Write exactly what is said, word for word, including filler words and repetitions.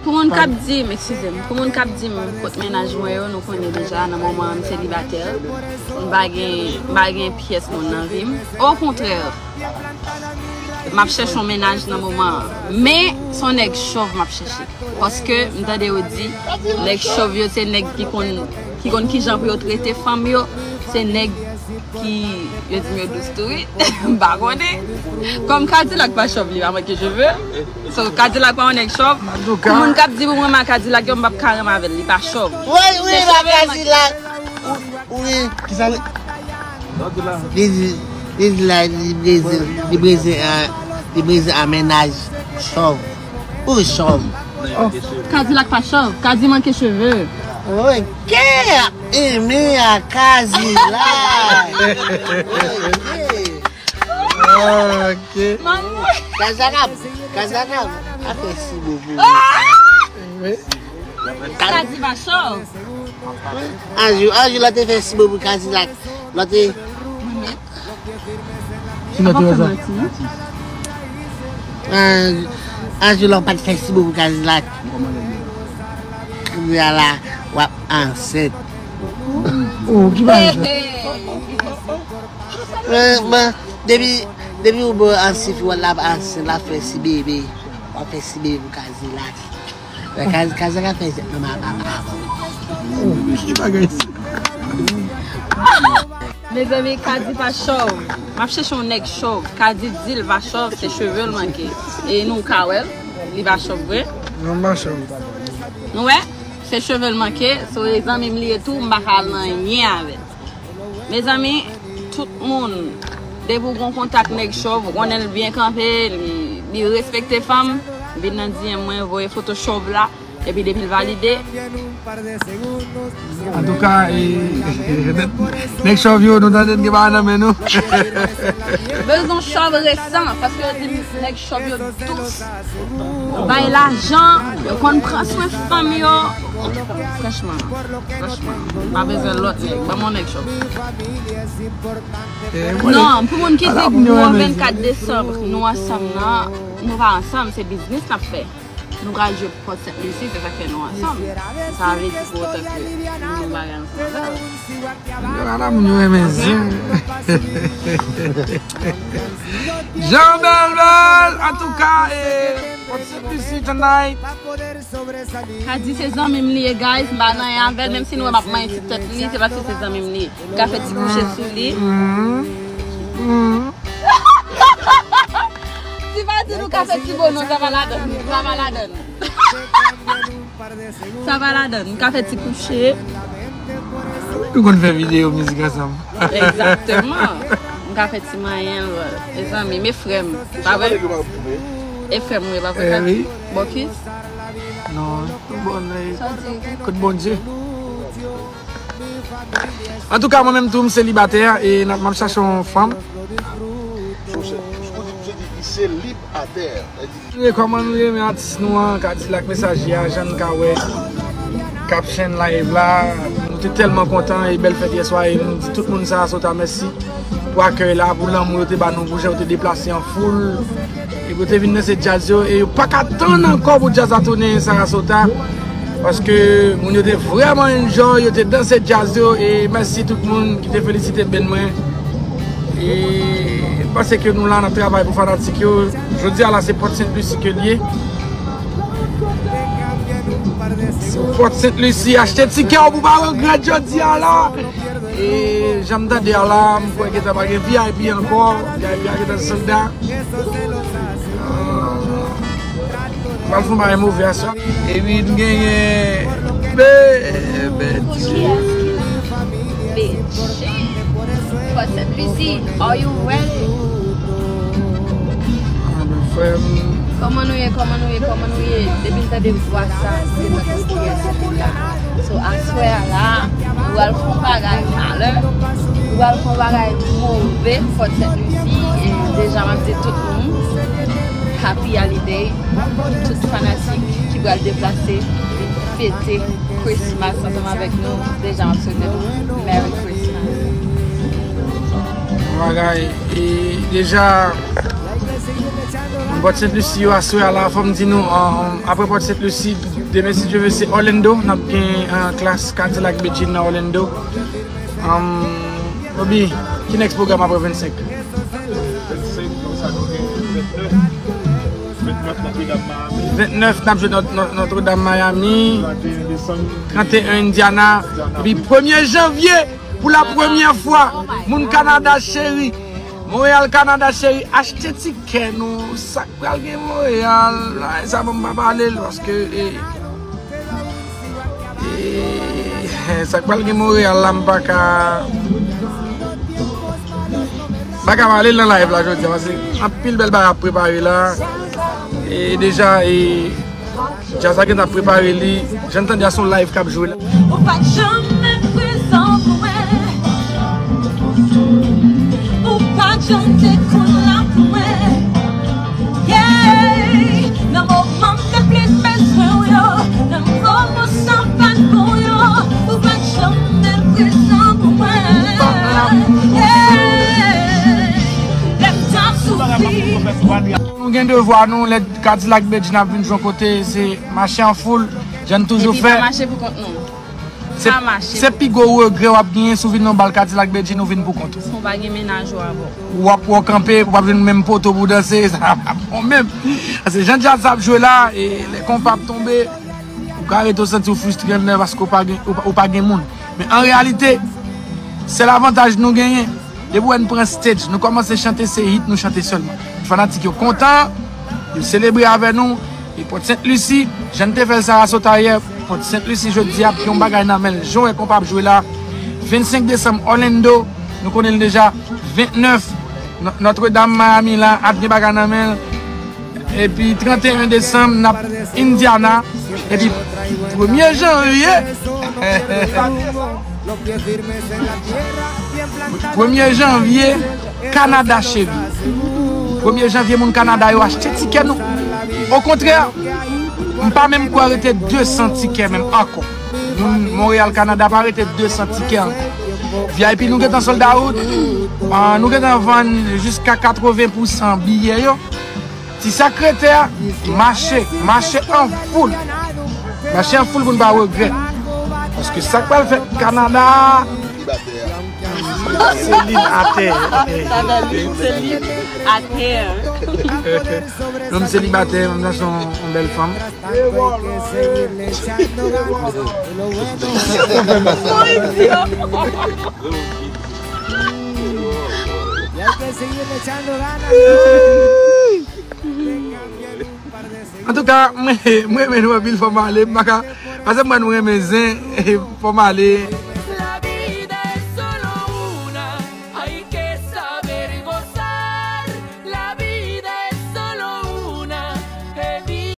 Pou moun k ap di m, eskize m, pou moun k ap di m kot mennaj mwen yo, nou konnen deja, nan moman an, m selibatè. M pa gen, m pa gen pyès moun nan vi m. Okontrè, m ap chèche yon mennaj nan moman an. Men, se yon nèg chòv m ap chèche. Paske, m tande yo di, nèg chòv yo, se nèg ki konn, ki konn kijan pou yo trete fanm yo. Se nèg ki, yo di m yo dous tou, wi. M pa konnen. Kòm Kadilak pa chòv, li pa manke cheve. So, Kadilak pa yon nèg chòv. Pou moun k ap di pou mwen, Kadilak yo, m p ap ka renmen avè l, li pa chòv. Wi, wi, se cheve l manke. Kadilak. Wi, kisa li? Li di, li di la, li bezwen, li bezwen, ah, li bezwen an mennaj chòv. Ou chòv. Oh, Kadilak pa chòv, Kadi manke cheve. Ok, eme a Kadilak. Ok. Ok. Kazakab, Kazakab, a fè si bobo. Kadi pa chòv. Anjou, anjou, lò te fè si bobo Kadilak. Lò te. Ki lè te wè sa? Anjou, anjou, lò pa t fè si bobo Kadilak. Kounye a la, w ap ansent. Oh, ki bagay sa? Bon, bon, depi, depi ou bon ansent, w ap ansent, l ap fè si bebe. W ap fè si bebe pou Kadilak. Kaz-, Kazak ap fè zèt nan ma papa. Oh, ki bagay sa? Mezanmi, Kadi pa chòv. M ap chèche yon nèg chòv. Kadi di l pa chòv, se cheve l manke. E nou ka wè l, li pa chòv vre. Non, m pa chòv. Nou wè? Se cheve l manke. So, e zanmi m li ye tou, m pa ka al nan anyen avè l. Mezanmi, tout moun, depi w gon kontak nèg chòv, ou konnen l byen kanpe, li, li respekte fanm, vin nan D M mwen, voye foto chòv la, epi depi l valide. Antouka, e, nèg chòv yo, nou tande n gen bagay nan men nou. Bezwen chòv resan, paske yo di m nèg chòv yo dous. Bay lajan, yo konn pran swen fanm yo. Franchman, franchman, m pa bezwen lòt nèg. Ban m yon nèg chòv. Non, pou moun ki di nou vennkat desanm, nou ansanm nan, nou pa ansanm, se biznis n ap fè. Nou pral jwe Pòt Sent Lisi, se sa k fè nou ansanm. Sa vle di pou otan ke nou bagay ansanm avè l. Yo la, moun yo renmen zen. Jan Bèl Bèl, antouka, e, Pòt Sent Lisi tonight. Kadi se zanmi m li ye, guys, m pa nan anyen avè l, menm si nou wè m ap manyen ti tèt li, se paske se zanmi m li ye. M ka fè ti kouche sou li. Si pa di nou ka fè ti bonon, sa pa ladann, sa pa ladann. Sa pa ladann, m ka fè ti kouche. Nou konn fè videyo mizik ansanm. Egzakteman. M ka fè ti manyen, mezanmi, men frè m, pa vre? E frè m, wi, pa vre? Bòkis? Non, tout bon, eh, kot Bondye. Antouka, mwen menm tou, m selibatè e n ap, m ap chache yon fanm. Misye di, misye di, li selib atè. Kòman nou ye, men atis nou an, Kadilak Mesaje a, jan n ka wè, k ap send live la. Nou te tèlman kontan e bèl fèt yè swa e nou di tout moun Sarasota mèsi pou akèy la, pou lanmou yo te ba nou, pou jan yo te deplase an foul. Epi yo te vin danse djaz yo, e yo pa ka tann ankò pou djaz la tounen Sarasota. Paske moun yo te vrèman enjoy, yo te danse djaz yo, e mèsi tout moun ki te felisite band mwen. E m panse ke nou la, n ap travay pou fanatik yo. Jodi a la, se Pòt Sent Lisi ke l ye. Sou Pòt Sent Lisi, achte tikè w pou pa regrèt jodi a la. E jan m tande a la, m kwè gentan pa gen V I P ankò. V I P a gentan sold out. Ah, m al fè yon bagay move aswè. E wi, m genyen Bebe G. Bebe G. Pòt Sent Lisi, are you ready? Ah, men frè m. Kòman nou ye, kòman nou ye, kòman nou ye? Depi m tande vwa sa, m te tankou kiyès ki la. So, aswè a la, nou pral fè yon bagay malè, nou pral fè yon bagay move, Pòt Sent Lisi, e deja m ap di tout moun, Happy Holiday, tout fanatik ki pral deplase, vin fete Christmas ansanm avèk nou, deja m ap swete nou Merry Christmas. Bagay, e deja, Port Saint Lucie yo aswè a la, fò m di nou, um, apre Port Saint Lucie, demen, si Dye vle, se Orlando, n ap gen, uh, klas Cadillac Bedjine nan Orlando. Um, Obi, ki next pwogram apre vennsenk? Vennsenk, nou sa nou gen vennèf. Vennèf, Notre Dame Miami. Vennèf, n ap jwe Not-, Not-, Notre Dame Miami. Trannteyen, desanm. Trannteyen, Indiana. Indiana. Epi premye janvye, pou la premyè fwa, moun Kanada cheri, Montréal, Kanada cheri, achte tikè nou. Sa k pral gen Montréal, sa ban m pa pale l, paske, e, e, sa k pral gen Montréal la, m pa ka, m pa ka pale l nan live la jodi a, paske anpil bèl bagay ap prepare la. E deja, e, djaz la gentan ap prepare li. Jan n tande a, se yon live k ap jwe la. Ou pa t janm prezan pou mwen. Ou pa t janm te konn la pou mwen. Yeah. Nan moman m te plis bezwen w yo, nan moman sa pa t bon yo, ou pa t janm prezan pou mwen. Yeah. Lè m t ap soufri. Nou gen devwa nou, lè Cadillac Bedjine ap vin jwe yon kote, se mache an foul, jan n toujou fè. Epi pa mache pou kont nou. Se, pa mache. Se pi gwo regrè w ap genyen si w vin nan bal Cadillac Bedjine, ou vin pou kont ou. Si w pa gen mennaj ou avè w. W ap wè w kanpe, w p ap jwenn menm poto pou w danse, sa p ap bon menm. Paske jan djaz ap jwe la, e lè konpa ap tonbe, ou ka rete w santi w fristre anndan paske w pa gen, ou pa, ou pa gen moun. Men an reyalite, sèl avantaj nou genyen, depi w wè n pran stage, nou kòmanse chante, se hit nou chante sèlman. Fanatik yo kontan, yo selebre avè nou. E Port Saint Lucie, jan n te fè l Sarasota yè, Port Saint Lucie jodi a, ap gen yon bagay nan men l. Jan w wè konpa ap jwe la, vennsenk desanm, Orlando, nou konnen l deja, vennèf, Nò-, Notre Dame Miami la, ap gen bagay nan men l. Epi trannteyen desanm, n ap Indiana. Epi premye janvye, premye janvye, Kanada cheri. Premye janvye, moun Kanada yo achte tikè nou. Okontrè, m pa menm kwè rete de san tikè menm ankò. Moun Montréal, Kanada pa rete de san tikè ankò. V I P nou gentan sold out. Ah, nou gentan vann jiska katreven pousan biyè yo. Ti sa k rete a, mache, mache an foul. Mache an foul pou n pa regrèt. Paske sa k pral fèt Kanada a, Selin atè. Selin atè. Menm selibatè, menm jan se yon, yon bèl fanm. Antouka, mwen, mwen renmen nou anpil, fò m ale, m pa ka, paske mwen, mwen renmen zen, fò m ale.